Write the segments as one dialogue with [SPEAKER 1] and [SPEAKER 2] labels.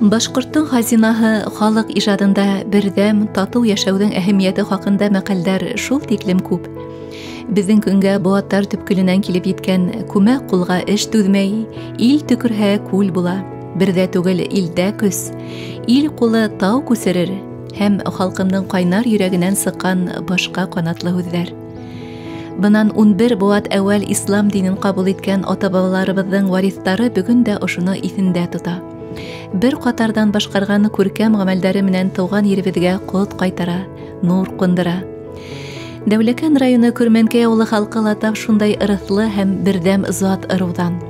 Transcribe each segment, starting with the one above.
[SPEAKER 1] Башҡорттоң хазинаһы халыҡ ижадында берҙәм, татыу йәшәүҙең әһәмиәте хаҡында мәҡәлдәр шул тиклем күп. Беҙҙең көнгә быуаттар төпкөлөнән килеп еткән күмәк ҡулға эш түҙмәй, ил төкөрһә күл була, берҙә түгел илдә көс, ил ҡулы тау күсерер һәм халҡымдың ҡайнар йөрәгенән сыҡҡан башҡа ҡанатлы һүҙҙәр. Бынан 11 быуат әүәл ислам динен ҡабул иткән ата-бабаларыбыҙҙың вариҫтары бөгөн дә ошоно иҫендә тота. Бер ҡатарҙан башҡарған күркәм ғәмәлдәре менән тыуған еребеҙгә ҡот ҡайтара, нур ҡундыра. Дәүләкән районы Көрмәнкәй ауылы халҡы ла тап шундай ырыҫлы һәм берҙәм зат ырыуҙан.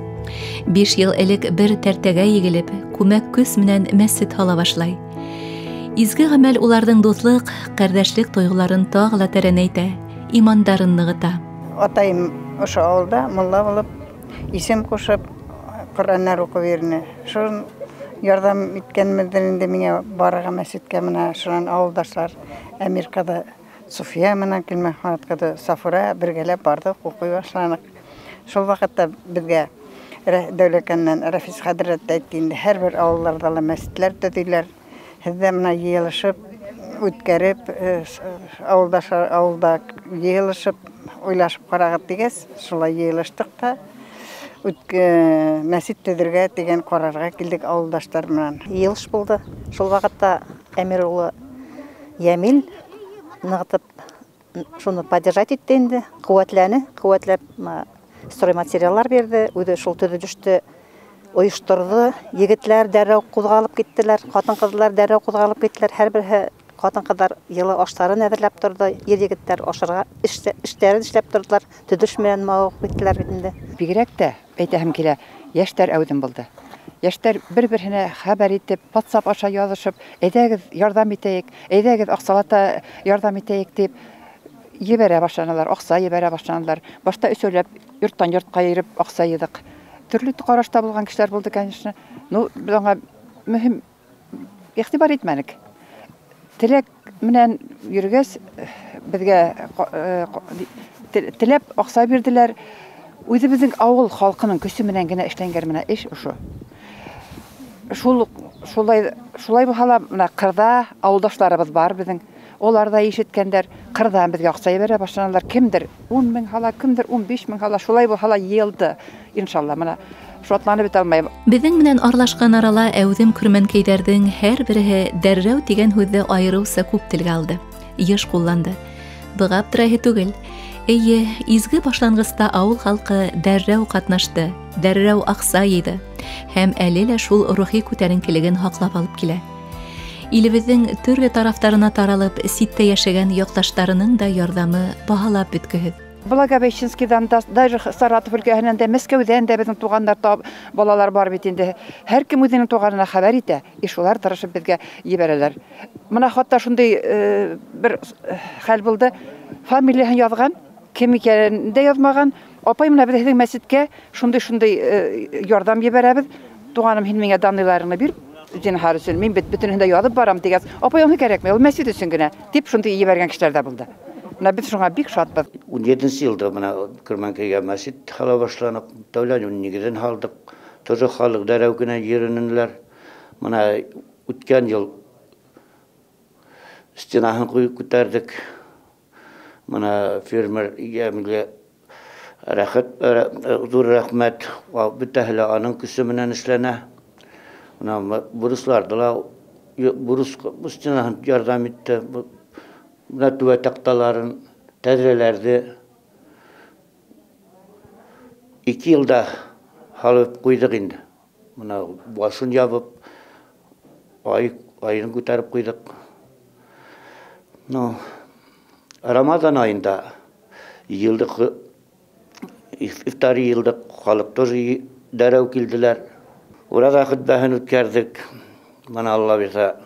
[SPEAKER 1] 5 йыл элек бер тәртәгә егелеп, күмәк көс менән мәсет һала башлай. Изге ғәмәл уларҙың дуҫлыҡ, ҡәрҙәшлек тойғоларын тағы ла тәрәнәйтә, имандарын нығыта.
[SPEAKER 2] Атайым ошо ауылда мулла булып, исем ҡушып, Ҡөрьәннәр уҡып йөрөнө. Шунан ярҙам иткәнмендер инде миңә барырға мәсеткә, менә шунан ауылдашлар Әмир ҡыҙы Суфия менән Килмәхмәт ҡыҙы Сафура бергәләп барҙыҡ, уҡый башланыҡ. Шул ваҡытта беҙгә Дәүләкәннән Рәфис хәҙрәт әйтте инде, һәр бер ауылларҙа ла мәсетләр төҙөйләр. Һеҙ ҙә менә йыйылышып, үткәреп, ауылдашлар ауылда йыйылышып, уйлашып ҡарағыҙ тигәс, шулай йыйылыштыҡ та мәсет төҙөргә тигән ҡарарға килдек ауылдаштар менән.
[SPEAKER 3] Йыйылыш булды. Шул ваҡытта Әмир улы Йәмил нығытып шуны поддержать итте инде, ҡеүәтләне, ҡеүәтләп стройматериаллар бирҙе, үҙе шул төҙөлөштө ойошторҙо. Егетләр дәррәү ҡуҙғалып киттеләр, ҡатын-ҡыҙҙар дәррәү ҡуҙғалып киттеләр. Һәр береһе ҡатын-ҡыҙҙар йылы аштарын әҙерләп торҙо, ир егеттәр ашарға эштәрен эшләп торҙолар, төҙөлөш менән мауығып киттеләр бит инде.
[SPEAKER 4] Бигерәк тә әйтәһем килә, йәштәр әүҙем булды. Йәштәр бер-береһенә хәбәр итеп, WhatsApp аша яҙышып, әйҙәгеҙ ярҙам итәйек, әйҙәгеҙ аҡсалата ярҙам итәйек тип ебәрә башланылар, аҡса ебәрә башланылар. Башта өсәүләп йорттан йортҡа йөрөп аҡса йыйҙыҡ. Төрлө ҡарашта булған кешеләр булды, конечно. Ну, беҙ аңа мөһим иғтибар итмәнек. Теләк менән йөрөгәс, беҙгә теләп аҡса бирҙеләр. Үҙебеҙҙең ауыл халҡының көсө менән генә эшләнгән менә эш ошо. Шулай булһа ла, менә ҡырҙа ауылдаштарыбыҙ бар беҙҙең. Улар ҙа ишеткәндәр, ҡырҙан беҙгә аҡса ебәрә башланылар. Кемдер 10 мең һала, кемдер 15 мең һала, шулай булһа ла йыйылды. Иншалла, менә шатланып бөтә алмайым.
[SPEAKER 1] Беҙҙең менән аралашҡан арала әүҙем көрмәнкәйҙәрҙең һәр береһе дәррәү тигән һүҙҙе айырыуса күп телгә алды, йыш ҡулланды. Быға аптырайһы түгел. Эйе, изге башланғыста ауыл халҡы дәррәү ҡатнашты, дәррәү аҡса йыйҙы һәм әле лә шул рухи күтәренкелеген һаҡлап алып килә. Илебеҙҙең төрлө тарафтарына таралып, ситтә йәшәгән яҡташтарының да ярҙамы баһалап бөткөһөҙ.
[SPEAKER 4] Благовещенскийҙан да, даже Саратов өлкәһенән дә, Мәскәүҙән дә беҙҙең туғандар, балалар бар бит инде. Һәр кем үҙенең туғанына хәбәр итә, и шулар тырышып беҙгә ебәрәләр. Мына хатта шундай бер хәл булды. Фамилияһын яҙған, кем икәнен дә яҙмаған. Апай, мына беҙ һеҙҙең мәсеткә шундай-шундай ярҙам ебәрәбеҙ. Туғаным, һин миңә данныйларыңны бир, зинһар өсөн. Мин бит бөтөнөһөн дә яҙып барам тигәс, апай, уны кәрәкмәй, ул мәсет өсөн генә тип шундай ебәргән кешеләр ҙә булды. Мына беҙ шуңа бик шатбыҙ.
[SPEAKER 5] 17 йылда мына Көрмәнкәйгә мәсет һала башланыҡ, тәүлән уның нигеҙен һалдыҡ. Тоже халыҡ дәррәү генә йөрөнөләр. Мына үткән йыл стенаһын ҡуйып күтәрҙек. Мына фермер Йәмилгә рәхәт, ҙур рәхмәт. Бөтәһе лә аның көсө менән эшләнә. Мына бурысларҙы ла, бурыс стенаһын ярҙам итте. Мына түбә таҡталарын, тәҙрәләрҙе 2 йылда һалып ҡуйҙыҡ инде. Мына башын ябып, айын күтәреп ҡуйҙыҡ. Ну, Рамазан айында йылдыҡ, ифтар йылдыҡ, халыҡ тоже дәррәү килделәр. Ураҙа хөтбәһен үткәрҙек. Мына Алла бирһә,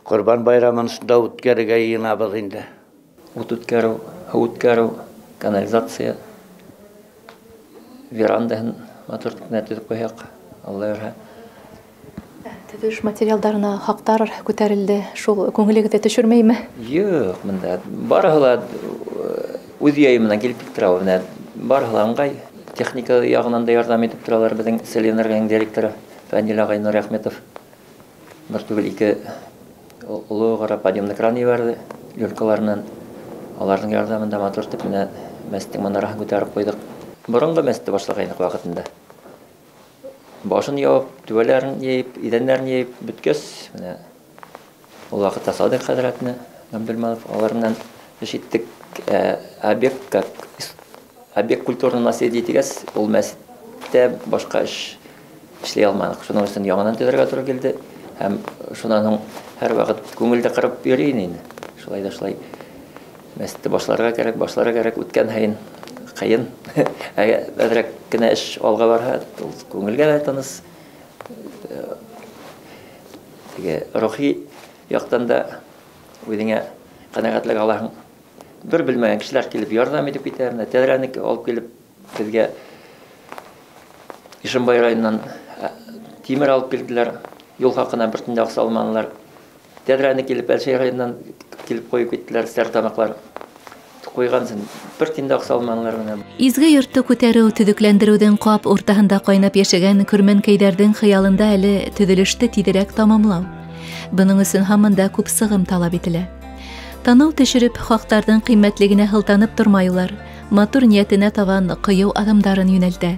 [SPEAKER 5] Ҡорбан байрамын шунда үткәрергә йыйынабыҙ инде.
[SPEAKER 6] Ут үткәреү, һыу үткәреү, канализация, верандаһын матур генә төҙөп ҡуйһаҡ, Алла бирһә.
[SPEAKER 1] Төҙөлөш материалдарына хаҡтар күтәрелде, шул күңелегеҙҙе төшөрмәйме?
[SPEAKER 6] Юҡ, бында барыһы ла үҙ яйы менән килеп тора, бына барыһы ла ыңғай. Техника яғынан да ярҙам итеп торалар беҙҙең Целинергияның директоры Фәнил ағай Нурәхметов. Бер түгел ике оло ҡара подъемный кран ебәрҙе люлькаларынан. Аларҙың ярҙамында матур итеп менә мәсеттең манараһын күтәреп ҡуйҙыҡ. Боронғо мәсетте башлағайныҡ ваҡытында. Башын ябып, түбәләрен йыйып, иҙәндәрен йыйып бөткәс, менә ул ваҡытта Садыҡ хәҙрәтне, Габделманов, алар менән эш иттек. Объект как объект культурного наследия тигәс, ул мәсеттә башҡа эш эшләй алманыҡ. Шуның өсөн яңынан төҙөргә тура килде. Һәм шунан һуң һәр ваҡыт күңелде ҡырып йөрөй ине инде. Шулай да шулай мәсетте башларға кәрәк, башларға кәрәк, үткән һайын ҡыйын. Әҙерәк кенә эш алға барһа, ул күңелгә лә тыныс. Теге рухи яҡтан да үҙеңә ҡәнәғәтлек алаһың. Бер белмәгән кешеләр килеп ярҙам итеп китә. Менә тәҙрәне алып килеп беҙгә Ишембай районынан тимер алып килделәр. Юл хаҡына бер тин дә аҡса алманылар. Тәҙрәне килеп Әлшәй районынан килеп ҡуйып киттеләр, стәрлетамаҡлар ҡуйған өсөн бер тин дә аҡса алманылар менә.
[SPEAKER 1] Изге йортто күтәреү, төҙөкләндереүҙең ҡап уртаһында ҡайнап йәшәгән көрмәнкәйҙәрҙең хыялында әле төҙөлөштө тиҙерәк тамамлау. Бының өсөн һаман да күп сығым талап ителә. Танау төшөрөп, хаҡтарҙың ҡиммәтлегенә һылтанып тормай улар. Матур ниәтенә табан ҡыйыу аҙымдарын йүнәлтә.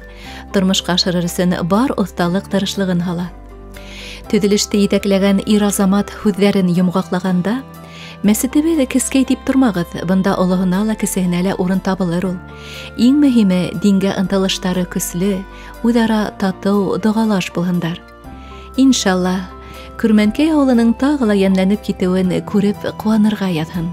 [SPEAKER 1] Тормошҡа ашырыр өсөн бар оҫталыҡ тырышлығын һала. Төҙөлөштө етәкләгән ир-азамат һүҙҙәрен йомғаҡлағанда, мәсетебеҙ кескәй тип тормағыҙ, бында олоһона ла кесеһенә лә урын табылыр ул. Иң мөһиме дингә ынтылыштары көслө, үҙ-ара татыу, доғалаш булһындар. Иншалла, Көрмәнкәй ауылының тағы ла йәнләнеп китеүен күреп ҡыуанырға яҙһын.